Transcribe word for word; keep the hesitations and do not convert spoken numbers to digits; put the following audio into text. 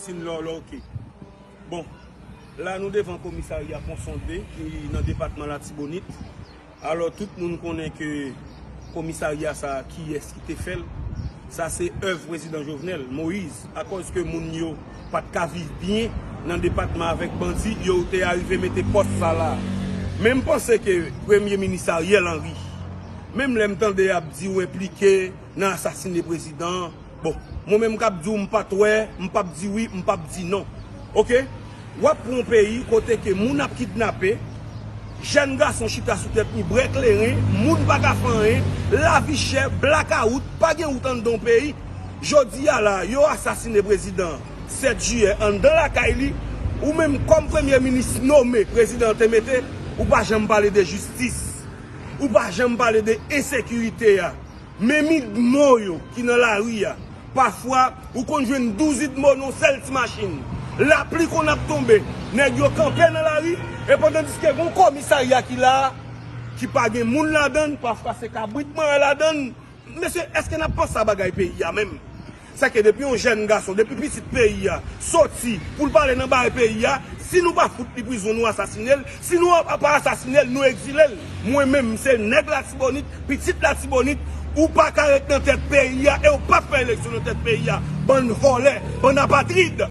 Sin lò, lò, oke. Bon, la nou devan komisarya Ponsonde ki nan depatman Latibonit. Alò, tout moun konnen ke komisarya sa, kiyès ki te fè l? Sa se èv prezidan Jovenel Moïse. Akòz ke moun yo pa t ka viv byen nan depatman avèk bandi, yo te arive mete pòs sa la. Men m panse ke premye minis Ariel Henry, menm lè m tande y ap di w enplike nan asasine prezidan, bon, mwen menm k ap di w m pa t wè, m p ap di wi, m p ap di non. Oke? W ap pran yon peyi kote ke moun ap kidnape, jèn gason chita sou tèt li, bwè kleren, moun pa ka fè anyen, lavi chè, blakawout, pa gen wout anndan yon peyi. Jodi a la, yo asasine prezidan sèt jiyè anndan lakay li, ou menm kòm premye minis nome prezidan an te mete, ou pa janm pale de jistis, ou pa janm pale de ensekirite a. Men idmo yo ki nan lari a, pafwa, ou konn jwenn douz idmo nan yon sèl ti machin. Lapli konn ap tonbe, nèg yo kanpe nan lari, e pandandiske gon komisarya ki la, ki pa gen moun ladan l, pafwa se kabrit manyen ladan l. Mesye, èske n ap panse a bagay peyi a menm? Sa ke depi yon jèn gason, depi pitit peyi a, soti pou l pale nan bagay peyi a, si nou pa fout li prizon, nou asasine l. Si nou pa asasine l, nou egzile l. Mwen menm, m se nèg Latibonit, pitit Latibonit, ou pa ka ret nan tèt peyi a e ou p ap fè eleksyon nan tèt peyi a. Bann vòlè, bann apatrid.